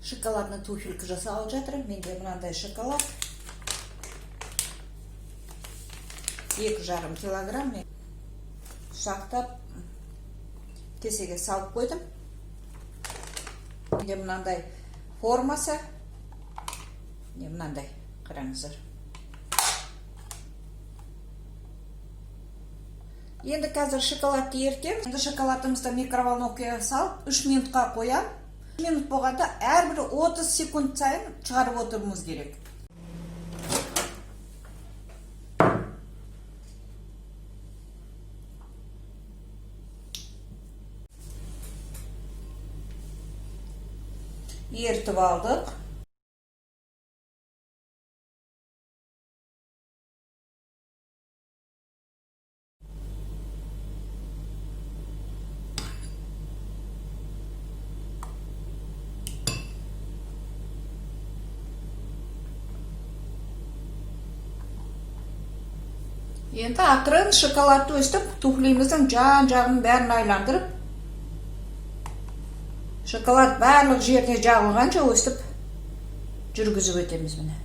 Шоколадный туфелька жасағалы жатырмын. Менде мынандай шоколад. 2,5 килограмм. Мен ұсақтап кесеге салып қойдым. Менде мынандай формасы. Не, мынандай, қараңыздар. Енді қазір шоколадты ерітеміз. Енді шоколадымызды микроволновкаға салып, 3 минутқа қоямын. Минут болғанда, әрбір 30 секунд сайын шығарып отыруымыз керек. Ерітіп алдық. Енді ақырын шоколадты өстіп туфлиміздің жан жағын бәрін айландырып, шоколад барлық жеріне жағылғанша өстіп жүргізіп өтеміз, міне.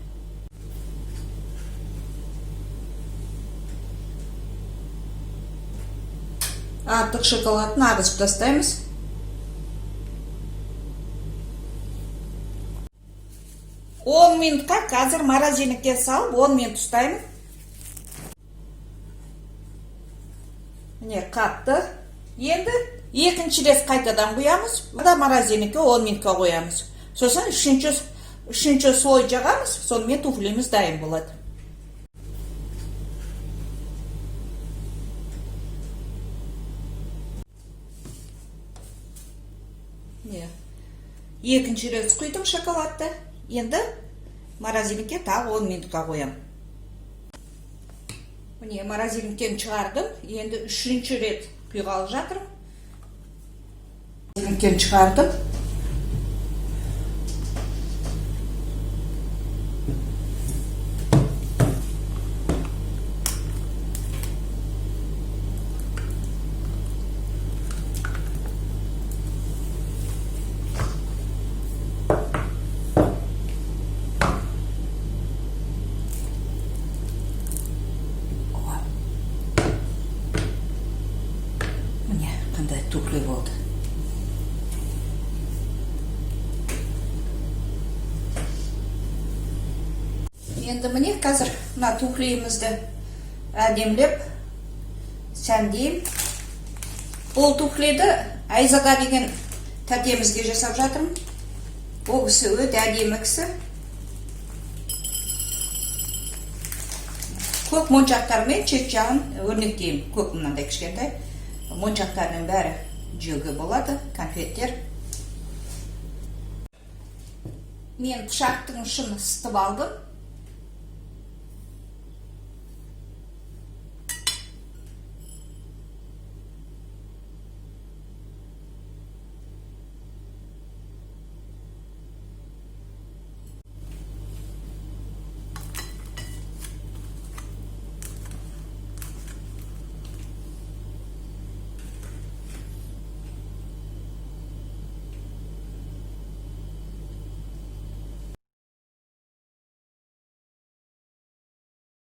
Артық шоколадын ағызып тастаймыз. 10 минутқа қазір морозильникке салып, 10 минут ұстаймын. Міне, қатты. Енді екінші рет қайтадан құямыз да, морозильникке 10 минутқа қоямыз. Сосын үшінші слой жағамыз. Сонымен туфлиміз дайын болады. Міне, екінші рет құйдым шоколадты. Енді морозильникке тағы 10 минутқа қоямын. Міне, морозильниктен шығардым. Енді үшінші рет құйғалы жатырмын. Морозильниктен шығардым. О. Міне, қандай туфли болды. Енді, міне, қазір мына туфлиімізді әдемілеп сәндеймін. Бұл туфлиді Айзада деген тәтемізге жасап жатырмын. Ол кісі өте әдемі кісі. Көк моншақтармен шет жағын өрнектеймін. Көк мынандай кішкентай моншақтардың бәрі жеуге болады, конфеттер. Мен пышақтың ұшын ысытып алдым.